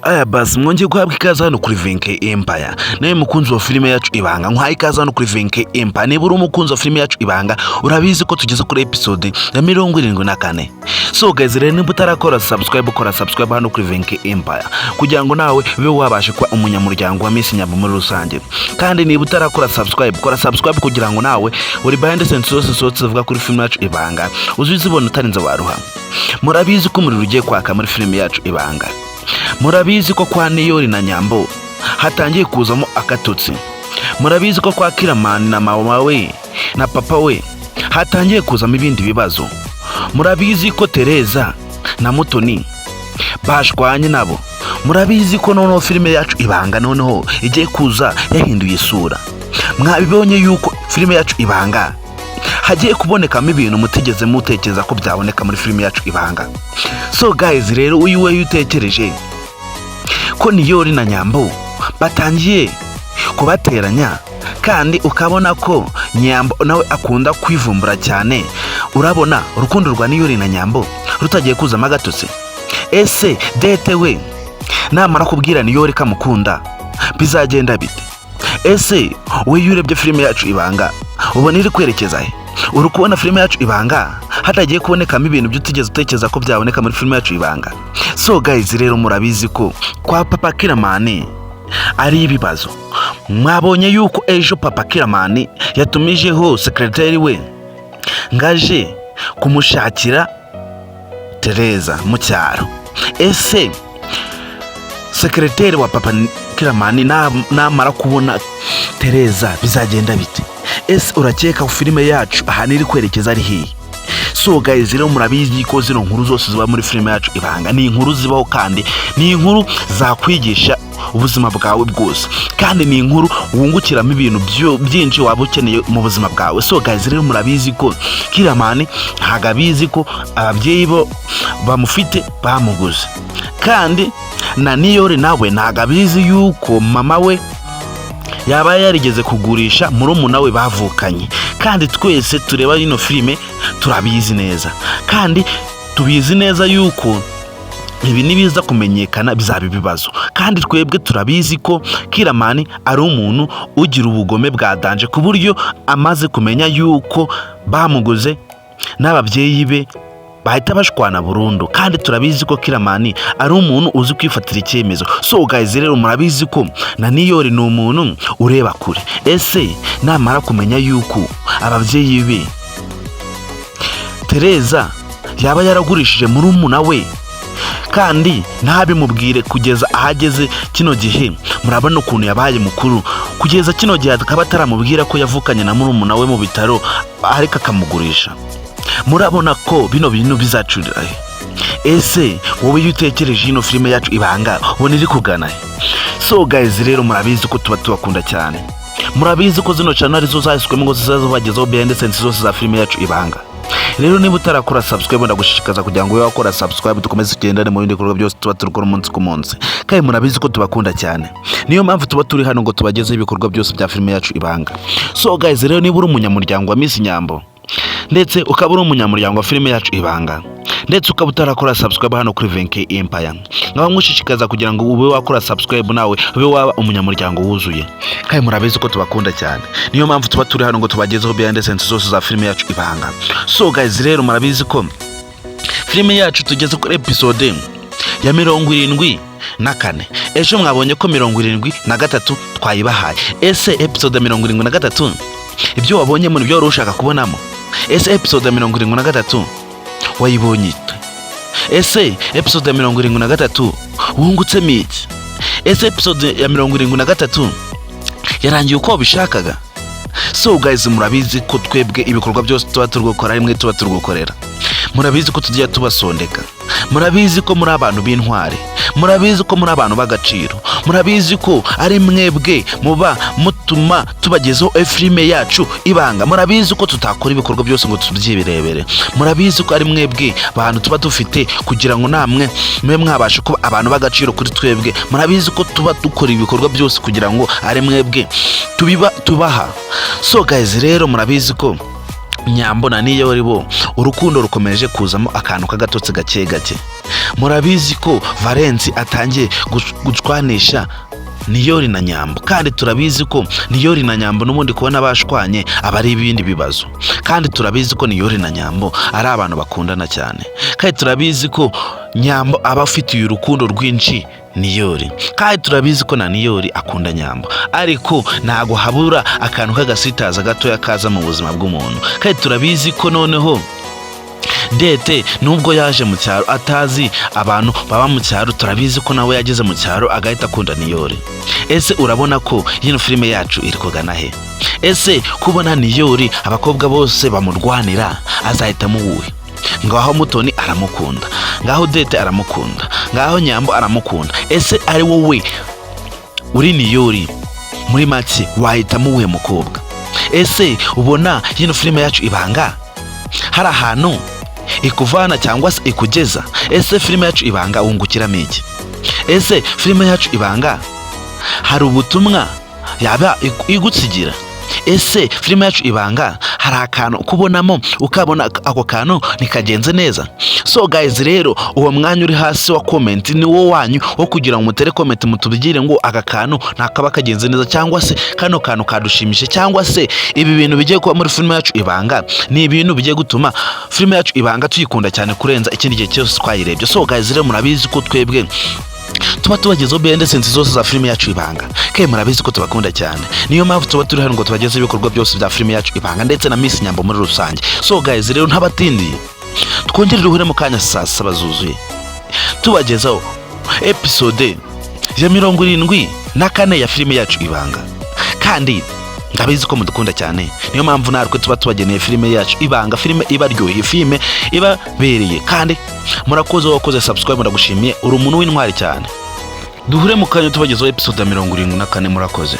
Aya basi, mwongeye guhabwa ikaze hano kuri Venke Empire. Nawe mukunzi wa filime yacu Ibanga, nkwaye ikaze hano kuri Venke Empire. Niba uri umukunzi wa filime yacu Ibanga, urabizi ko tugeze kuri episode ya 74. So guys, rero niba utarakora subscribe, ukora subscribe hano kuri Venke Empire kugira ngo nawe ube wabasha kuba umunyamuryango wa Miss Nyambo muri rusange. Kandi niba utarakora subscribe, kora subscribe kugira ngo nawe buri behind the scenes zose zose zivuga kuri filime yacu Ibanga uzizibona utarinze waruha. Murabizi ko umuriro ugiye kwaka muri filime yacu Ibanga. Murabizi ko kwa Niyori na Nyambo hatangiye kuzamo akatotsi. Murabizi ko kwa Kiramani na mama we na papa we hatangiye kuzamo ibindi bibazo. Murabizi ko Tereza na Mutoni bashwanye nabo. Murabizi ko noneho filime yacu Ibanga noneho igiye kuza yahinduye isura. Mwabibonye yuko filime yacu Ibanga hagiye kubonekamo ibintu mutigeze mutekereza ko byaboneka muri filime yacu Ibanga. So guys, rero uyu we utekereje ko Niyori na Nyambo batangiye kubateranya, kandi ukabona ko Nyambo nawe akunda kwivumbura cyane, urabona urukundo rwa Niyori na Nyambo rutagiye kuzamo agatotsi? Ese Dete we namara kubwira Niyori ko amukunda bizagenda bite? Ese we iyo urebye filime yacu Ibanga ubona iri kwerekeza he? Uri kubona filime yacu Ibanga hatagiye kubonekamo ibintu byo utigeze utekereza ko byaboneka muri filime yacu Ibanga? So guys, rero murabizi ko kwa papa Kiramani ari ibibazo. Mwabonye yuko ejo papa Kiramani yatumijeho sekereteri we ngaje kumushakira Tereza mu cyaro. Ese sekereteri wa papa Kiramani namara kubona Tereza bizagenda bite? Ese urakeka filime yacu ahantu iri kwerekeza ari hehe? So guys, rero murabizi ko zino nkuru zose ziba muri filime yacu Ibanga ni inkuru zibaho, kandi ni inkuru zakwigisha ubuzima bwawe bwose, kandi ni inkuru wungukiramo ibintu byinshi waba ukeneye mu buzima bwawe. So guys, rero murabizi ko Kiramani ntabwo abizi ko ababyeyi bo bamufite bamuguze, kandi na Niyori nawe ntabwo abizi yuko mama we yaba yarigeze kugurisha murumuna we bavukanye. Kandi twese tureba ino filime turabizi neza, kandi tubizi neza yuko ibi nibiza kumenyekana bizaba ibibazo. Kandi twebwe turabizi ko Kiramani ari umuntu ugira ubugome bwa danger, ku buryo amaze kumenya yuko bamuguze n'ababyeyi be bahita bashwana burundu. Kandi turabizi ko Kiramani ari umuntu uzi kwifatira icyemezo. So guys, rero murabizi ko na Niyori ni umuntu ureba kure. Ese namara kumenya yuko ababyeyi be Tereza yaba yaragurishije murumuna we, kandi ntabimubwire kugeza ahageze kino gihe, murabona ukuntu yabaye mukuru, kugeza kino gihe akaba ataramubwira ko yavukanye na murumuna we mu bitaro ariko akamugurisha, murabona ko bino bintu bizacurira he? Ese wowe iyo utekereje ino filime yacu Ibanga ubona iri kugana he? So guys, rero murabizi ko tuba tubakunda cyane. Murabizi ko zino channel arizo zahiswemo ngo zizabagezaho behind the scenes zose za filime yacu Ibanga. Rero niba utarakora subscribe, ndagushishikaza kugira ngo ube wakora subscribe, dukomeze tugendane mu bindi bikorwa byose tuba turi umunsi ku munsi. Kandi murabizi ko tubakunda cyane, niyo mpamvu tuba turi hano ngo tubagezeho ibikorwa byose bya filime yacu Ibanga. So guys, rero niba uri umunyamuryango wa Miss Nyambo, ndetse ukaba uri umunyamuryango wa filime yacu Ibanga, ndetse ukaba utarakora subscribe hano kuri Venke Empire, nkaba nkushishikaza kugira ngo ube wakora subscribe, nawe ube waba umunyamuryango wuzuye. Kandi murabizi ko tubakunda cyane, niyo mpamvu tuba turi hano ngo tubagezeho behind the scenes zose za filime yacu Ibanga. So guys, rero murabizi ko filime yacu tugeze kuri episode ya 74. Ejo mwabonye ko 73 twayibahaye. Ese episode ya 73 ibyo wabonyemo nibyo wari ushaka kubonamo? Ese episode ya 73 wayibonye ite? Ese episode ya 73 wungutsemo iki? Ese episode ya 73 yarangiye uko wabishakaga? So guys, murabizi ko twebwe ibikorwa byose tuba turi gukora rimwe tuba turi gukorera. Murabizi ko tujya tubasondeka. Murabizi ko muri abantu b'intwari. Murabizi ko muri abantu b'agaciro. Murabizi ko ari mwebwe muba mutuma tubagezaho filime yacu Ibanga. Murabizi ko tutakora ibikorwa byose ngo tubyirebere. Murabizi ko ari mwebwe bantu tuba dufite kugira ngo namwe mube mwabasha kuba abantu b'agaciro kuri twebwe. Murabizi ko tuba dukora ibikorwa byose kugira ngo ari mwebwe tubiba tubaha. So guys, rero murabizi ko Nyambo na Niyori bo urukundo rukomeje kuzamo akantu k'agatotsi gake gake. Murabizi ko Valensi atangiye gushwanisha Niyori na Nyambo, kandi turabizi ko Niyori na Nyambo n'ubundi kubona bashwanye aba ari ibindi bibazo, kandi turabizi ko Niyori na Nyambo ari abantu bakundana cyane, kandi turabizi ko Nyambo aba afitiye urukundo rwinshi Niyori, kandi turabizi ko na Niyori akunda Nyambo, ariko ntago habura akantu k'agasitaza gatoya kaza mu buzima bw'umuntu. Kandi turabizi ko noneho Dete nubwo yaje mu cyaro atazi abantu baba mu cyaro, turabizi ko nawe yageze mu cyaro agahita akunda Niyori. Ese urabona ko yino filime yacu iri kugana he? Ese kubona Niyori abakobwa bose bamurwanira, azahitamo uwuhe? Ngaho Mutoni aramukunda, ngaho Dete aramukunda, ngaho Nyambo aramukunda. Ese ari wowe uri Niyori, muri make wahitamo uwuhe mukobwa? Ese ubona yino filime yacu Ibanga hari ahantu ikuvana cyangwa se ikugeza? Ese filime yacu Ibanga wungukiramo iki? Ese filime yacu Ibanga hari ubutumwa yaba igutsigira? Ese filime yacu Ibanga hari akantu kubonamo ukabona ako kantu ntikagenze neza? So guys, rero uwo mwanya uri hasi wa comment ni wo wanyu wo kugira ngo mutere comment, mutubwire ngo aka kantu ntakaba kagenze neza, cyangwa se kano kantu kadushimishije, cyangwa se ibi bintu bigiye kuba muri filime yacu Ibanga ni ibintu bigiye gutuma filime yacu Ibanga tuyikunda cyane kurenza ikindi gihe cyose twayirebye. So guys, rero murabizi ko twebwe tuba tubagezeho behind the scenes zose za filime yacu Ibanga, kandi murabizi ko tubakunda cyane. Niyo mpamvu tuba turi hano ngo tubagezeho ibikorwa byose bya filime yacu Ibanga ndetse na Miss Nyambo muri rusange. So guys, rero ntabatindiye, twongere duhure mu kanya saa 7 zuzuye tubagezaho episode ya 74 ya filime yacu Ibanga. Kandi ndabizi ko mudukunda cyane, niyo mpamvu natwe tuba tubageneye filime yacu Ibanga, filime ibaryoheye, filime ibabereye. Kandi murakoze, wakoze subscribe, ndagushimiye, uri umuntu w'intwari cyane. Duhure mu kanya tubagezaho episode ya 74. Murakoze.